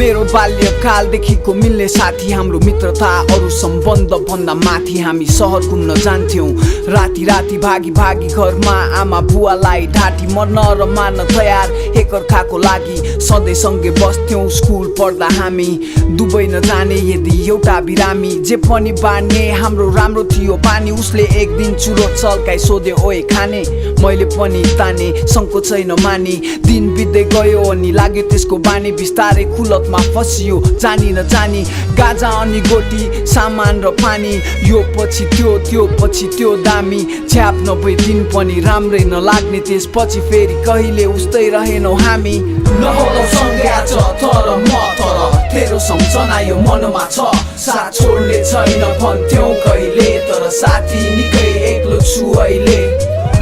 मेरो बाल्यकालदेखिको मिल्ने साथी, हाम्रो मित्रता अरू सम्बन्ध भन्दा माथि। हामी सहर घुम्न जान्थ्यौं राति राति, भागी भागी घरमा आमा बुवालाई ढाँटी, मर्न र मार्न तयार एकअर्काको लागि। सधैँ सँगै बस्थ्यौं स्कुल पढ्दा हामी, दुबई नजाने यदि एउटा बिरामी। जे पनि बाँड्ने हाम्रो राम्रो थियो पानी। उसले एक दिन चुरो चल्काई सोध्यो ओए खाने, मैले पनि ताने संकोच छैन मानी। दिन बित्दै गयो अनि लाग्यो त्यसको बानी, बिस्तारै कुलतमा फसियो जानी नजानी। गाजा अनि गोटी सामान र पानी, यो पछि त्यो त्यो पछि त्यो दामी। छ्याप नभई दिन पनि राम्रै नलाग्ने, त्यसपछि फेरि कहिले उस्तै रहेनौ हामी। नहोला सँगै आज तर म तर तेरो सम्झना यो मनमा छ। साथ छोड्ने छैन भन्थ्यौ कहिले, तर साथी निकै एक्लो छु अहिले।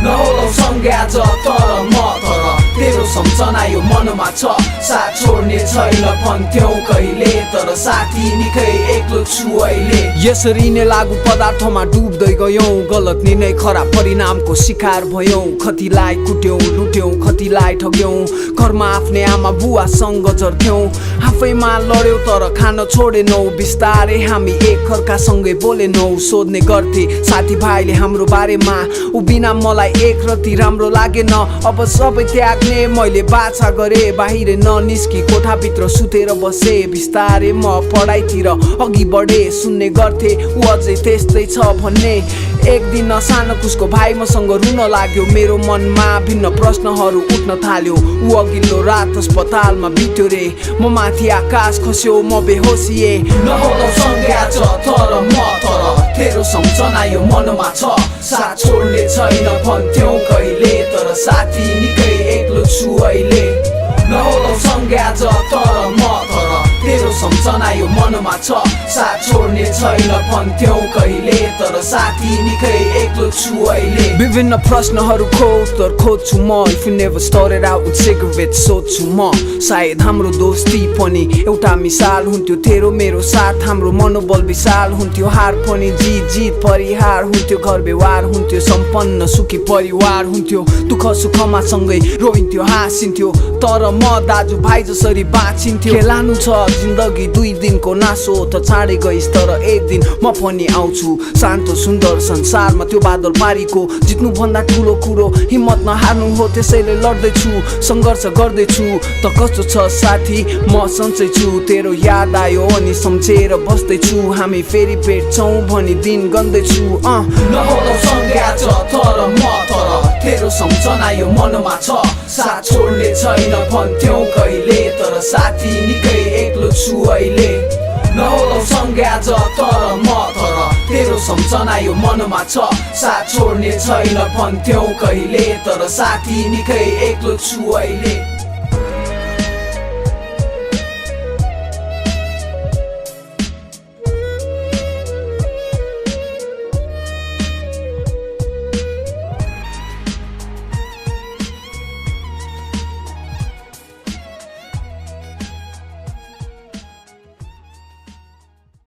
नहोला सँगै आज तर म तर तेरो सम्झना यो मनमा छ। साथ छोड्ने छैन भन्थ्यौ कहिले, तर साथी निकै एक्लो छु अहिले। यसरी नै लागु पदार्थमा डुब्दै गयौं, गलत निर्णय खराब परिणामको शिकार भयौं। कतिलाई कुट्यौं लुट्यौं, कतिलाई ठग्यौं, घरमा आफ्नै आमा बुवासँग झर्क्यौं। आफैमा लड्यौं तर खान छोडेनौ, बिस्तारै हामी एकअर्कासँगै बोलेनौ। सोध्ने गर्थे साथीभाइले हाम्रो बारेमा, उ बिना मलाई एक रति राम्रो लागेन। अब सबै त्याग्ने मैले बाछा गरे, बाहिर ननिस्की कोठाभित्र सुतेर बसे। बिस्तारै म पढाइतिर अघि बढे, सुन्ने गर्थे उ अझै त्यस्तै छ भन्ने। एक दिन अचानक उसको भाइ मसँग रुन लाग्यो, मेरो मनमा भिन्न प्रश्नहरू उठ्न थाल्यो। उ अघिल्लो रात अस्पतालमा बित्यो रे, म माथि आकाश खस्यो म बेहोसिए। नहोला सँगै आज तर म तर तेरो सम्झना यो मनमा छ। साथ छोड्ने छैन भन्थ्यौ कहिले, तर साथी निकै एक्लो छु अहिले। नहोला सँगै आज तर म तर तेरो सम्झना यो मनमा छ। साथ छोड्ने छैन भन्थ्यौ कहिले, तर साथी निकै एक्लो छु अहिले। विभिन्न प्रश्नहरूको उत्तर खोज्छु म, if you never started out with cigarettes सोध्छु म। सायद हाम्रो दोस्ती पनि एउटा मिसाल हुन्थ्यो, तेरो मेरो साथ हाम्रो मनोबल विशाल हुन्थ्यो। हार पनि जित जित परिहार हुन्थ्यो, घर व्यवहार हुन्थ्यो सम्पन्न सुखी परिवार हुन्थ्यो। दुःख सुखमा सँगै रोइन्थ्यो हाँसिन्थ्यो, तर म दाजु भाइ जसरी बाँचिन्थ्यो। खेलानु छ जिन्दगी दुई दिनको नासो, त चाँडै गइस् तर एक दिन म पनि आउँछु। शान्त सुन्दर संसारमा त्यो बादल पारीको, जित्नु भन्दा ठुलो कुरो हिम्मत नहार्नु हो। त्यसैले लड्दैछु सङ्घर्ष गर्दैछु, त कस्तो छ साथी म सन्चै छु। तेरो याद आयो अनि सम्झेर बस्दैछु, हामी फेरि भेट्छौँ भनी दिन गन्दैछु। नहोला सँगै आज तर म तर तेरो सम्झना यो मनमा छ। साथ छोड्ने छैन भन्थ्यौ कहिले, तर साथी निकै एक्लो छु अहिले। नहोला सँगै आज तर म तर तेरो सम्झना यो मनमा छ। साथ छोड्ने छैन भन्थ्यौ कहिले, तर साथी निकै एक्लो छु अहिले।